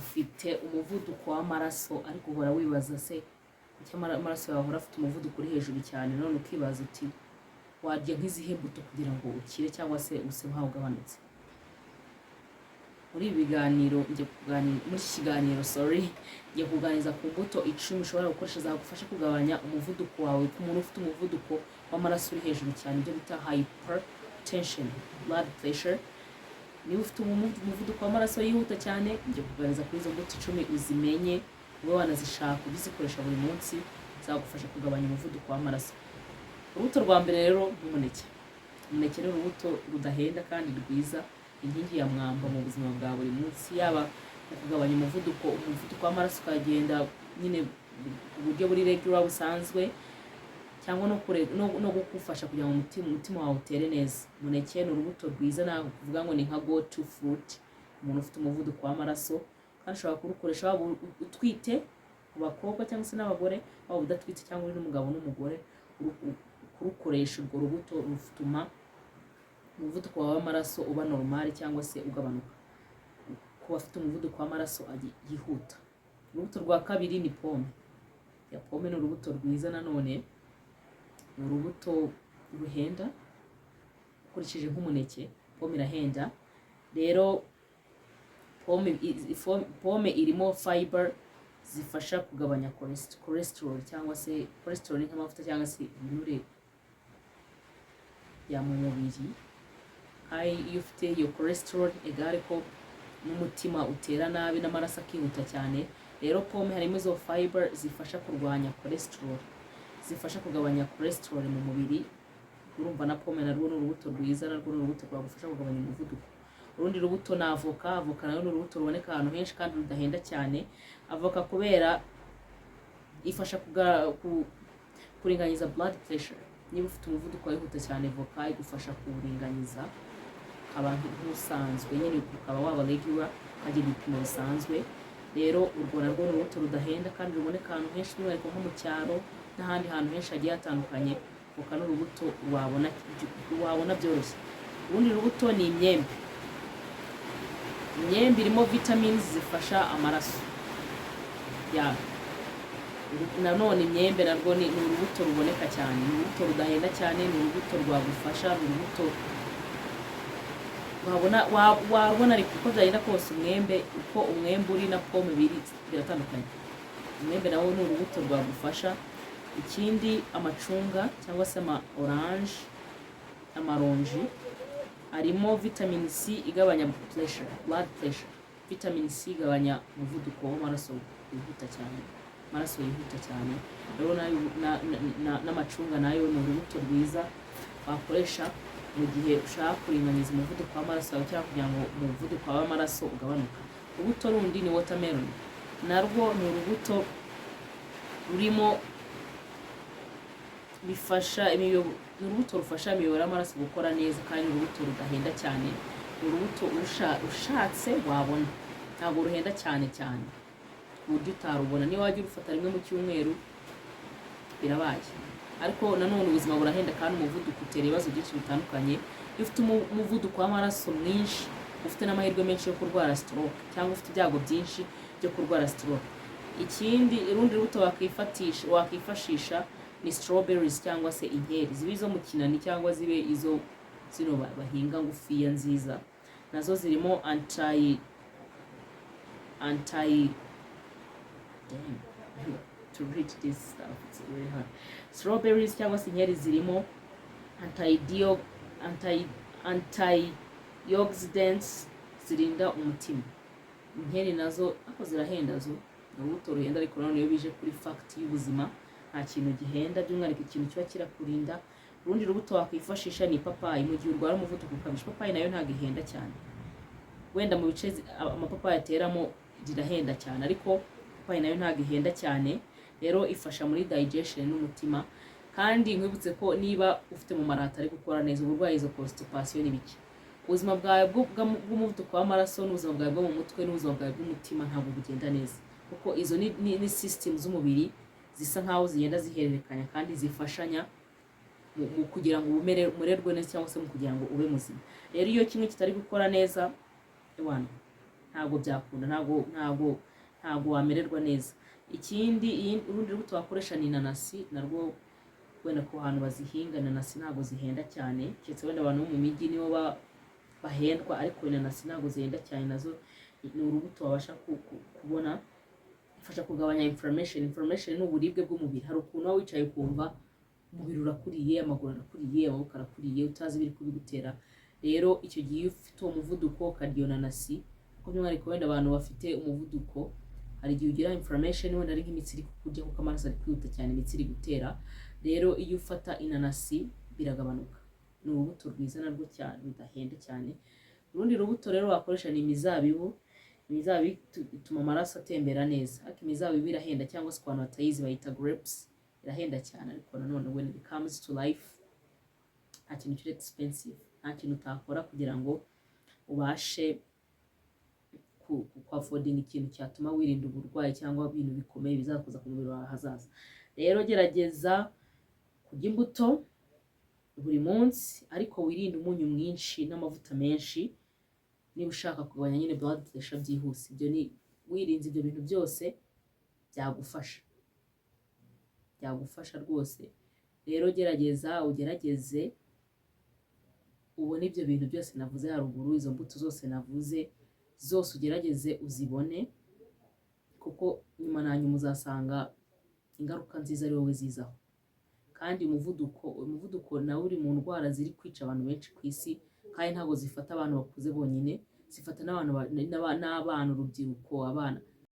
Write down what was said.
Ufite umuvuduko w'amaraso, ariko uhora wibaza se kuki amaraso yawe ahora afite umuvuduko uri hejuru cyane? None ukibaza uti: "Warya nk'izihe mbuto kugira ngo ukire cyangwa se use nkaho ugabanutse?" Muri ibi biganiro ngiye kuganira, muri iki kiganiro, sorry, ngiye kuganiriza ku mbuto 10 ushobora gukoresha zagufasha kugabanya umuvuduko wawe, ku muntu ufite umuvuduko w'amaraso uri hejuru cyane, ibyo bita hypertension, blood pressure. Niba ufite umuvuduko w'amaraso yihuta cyane, ngiye kuganiriza kuri izo mbuto 10, uzimenye, ube wanazishaka, ujye uzikoresha buri munsi, zagufasha kugabanya umuvuduko w'amaraso. Urubuto rwa mbere rero ni umuneke. Umuneke ni urubuto rudahenda kandi rwiza, inkingi ya mwamba mu buzima bwa buri munsi, yaba mu kugabanya umuvuduko w'amaraso ukagenda nyine ku buryo buri regular, busanzwe, cyangwa no kugufasha kugira ngo umutima wawe utere neza. Umuneke ni urubuto rwiza, ntabwo kuvuga ngo ni nka go to fruit umuntu ufite umuvuduko w'amaraso, kandi ushobora kurukoresha waba utwite ku bakobwa cyangwa se n'abagore, waba udatwite cyangwa uri n'umugabo n'umugore. Kurukoresha urwo rubuto rutuma umuvuduko wawe w'amaraso uba normal cyangwa se ugabanuka ku bafite umuvuduko w'amaraso yihuta. Urubuto rwa kabiri ni pome. Ya, pome ni urubuto rwiza nanone, ni urubuto ruhenda ukurikije nk'umuneke. Pome irahenda. Rero pome irimo fiber zifasha kugabanya cholesterol, cyangwa se cholesterol ni nk'amavuta cyangwa se ibinure ya mu mubiri. Kandi iyo ufite iyo cholesterol, egare ko n'umutima utera nabi n'amaraso akihuta cyane. Rero pome harimo izo fiber zifasha kurwanya cholesterol, zifasha kugabanya cholesterol mu mubiri. Urumva na pome narwo ni urubuto rwiza, narwo ni urubuto rwagufasha kugabanya umuvuduko. Urundi rubuto ni avoka. Avoka nayo ni urubuto ruboneka ahantu henshi kandi rudahenda cyane. Avoka kubera ifasha kuringaniza blood pressure. Niba ufite umuvuduko wihuta cyane, voka igufasha kuwuringaniza ukaba nk'usanzwe nyine, ukaba waba regular, ukagira ibipimo bisanzwe. Rero urwo narwo ni urubuto rudahenda kandi ruboneka ahantu henshi, by'umwihariko nko mu cyaro n'ahandi hantu henshi hagiye hatandukanye. Voka ni urubuto wabona byoroshye. Urundi rubuto ni imyembe. Imyembe irimo vitamins zifasha amaraso ya. Nanone imyembe narwo ni urubuto ruboneka cyane, ni urubuto rudahenda cyane, ni urubuto rwagufasha, ni urubuto wabona warubona. Ariko uko byagenda kose, umwembe, uko umwembe uri na pome biri biratandukanye. Umwembe nawo ni urubuto rwagufasha. Ikindi, amacunga cyangwa se ama orange, amaronji arimo vitamin C igabanya pressure, blood pressure. Vitamin C igabanya umuvuduko w'amaraso wihuta cyane, amaraso yihuta cyane. Rero n'amacunga nayo ni urubuto rwiza wakoresha mu gihe ushaka kuringaniza umuvuduko w'amaraso yawe cyangwa kugira ngo umuvuduko w'amaraso ugabanuka. Urubuto rundi ni watermelon. Narwo ni urubuto rurimo bifasha ni urubuto rufasha imiyoboro y'amaraso gukora neza, kandi ni urubuto rudahenda cyane. Ni urubuto ushatse wabona, ntabwo ruhenda cyane cyane ku buryo utarubona. Niba wajya urufata rimwe mu cyumweru birabaye. Ariko nanone ubuzima burahenda kandi umuvuduko utera ibibazo byinshi bitandukanye. Iyo ufite umuvuduko w'amaraso mwinshi, ufite n'amahirwe menshi yo kurwara stroke cyangwa ufite ibyago byinshi byo kurwara stroke. Ikindi, urundi rubuto wakwifashisha ni strawberries cyangwa se inkeri, zibe izo mu kinani cyangwa zibe izo zino bahinga ngufiya nziza. Nazo zirimo anti, damn, to read this stuff, it's really hard. Strawberries cyangwa se inkeri zirimo antioxidants zirinda umutima. Inkeri nazo ariko zirahenda, zo ni urubuto ruhenda, ariko nanone iyo bije kuri fact y'ubuzima, nta kintu gihenda, by'umwihariko ikintu kiba kirakurinda. Urundi rubuto wakwifashisha ni ipapayi mu gihe urwara umuvuduko ukabije. Ipapayi nayo ntabwo ihenda cyane. Wenda mu bice amapapayi ateramo rirahenda cyane, ariko ipapayi nayo ntabwo ihenda cyane. Rero ifasha muri digestion n'umutima. Kandi nkwibutse ko niba ufite mu mara hatari gukora neza, uburwayi, izo constipation n'ibiki, ubuzima bwawe bw'umuvuduko w'amaraso n'ubuzima bwawe bwo mu mutwe n'ubuzima bwawe bw'umutima ntabwo bugenda neza, kuko izo ni system z'umubiri zisa nkaho zigenda zihererekanya kandi zifashanya mu kugira ngo umererwe neza cyangwa se mu kugira ngo ube muzima. Rero iyo kimwe kitari gukora neza, ewana. Ntabwo byakunda, ntabwo wamererwa neza. Ikindi, urundi rubuto wakoresha ni inanasi. Narwo wenda ku hantu bazihinga, inanasi ntabwo zihenda cyane, keretse wenda abantu bo mu mijyi nibo bahendwa, ariko inanasi ntabwo zihenda cyane. Nazo ni urubuto wabasha kubona. Ifasha kugabanya inflammation. Inflammation ni uburibwe bw'umubiri. Hari ukuntu uba wicaye ukumva umubiri urakuriye, amaguru arakuriye, amaboko arakuriye, utazi ibiri kubigutera. Rero icyo gihe iyo ufite uwo muvuduko ukarya iyo nanasi, kuko by'umwihariko wenda abantu bafite umuvuduko, hari igihe ugira inflammation, wenda ari nk'imitsi iri kukurya kuko amaraso ari kwihuta cyane, imitsi iri gutera. Rero iyo ufata inanasi biragabanuka. Ni urubuto rwiza narwo cyane, rudahenda cyane. Urundi rubuto rero wakoresha ni imizabibu. Imizabibu ituma amaraso atembera neza, ariko imizabibu irahenda, cyangwa se ku bantu batayizi bayita grapes, irahenda cyane. Ariko nanone, when it comes to life, nta kintu kiri expensive, nta kintu utakora kugira ngo ubashe ku affordinga ikintu cyatuma wirinda uburwayi cyangwa ibintu bikomeye bizakuza ku mubiri wawe hazaza. Rero gerageza kurya imbuto buri munsi, ariko wirinde umunyu mwinshi n'amavuta menshi niba ushaka kugabanya nyine blood pressure byihuse. Ibyo ni wirinze ibyo bintu byose byagufasha, byagufasha rwose. Rero gerageza, ugerageze ubone ibyo bintu byose navuze haruguru, izo mbuto zose navuze zose ugerageze uzibone, kuko nyuma na nyuma uzasanga ingaruka nziza ari wowe zizaho. Kandi umuvuduko nawe uri mu ndwara ziri kwica abantu benshi ku isi, kandi ntabwo zifata abantu bakuze bonyine, zifata n'abantu n'abana, urubyiruko, abana.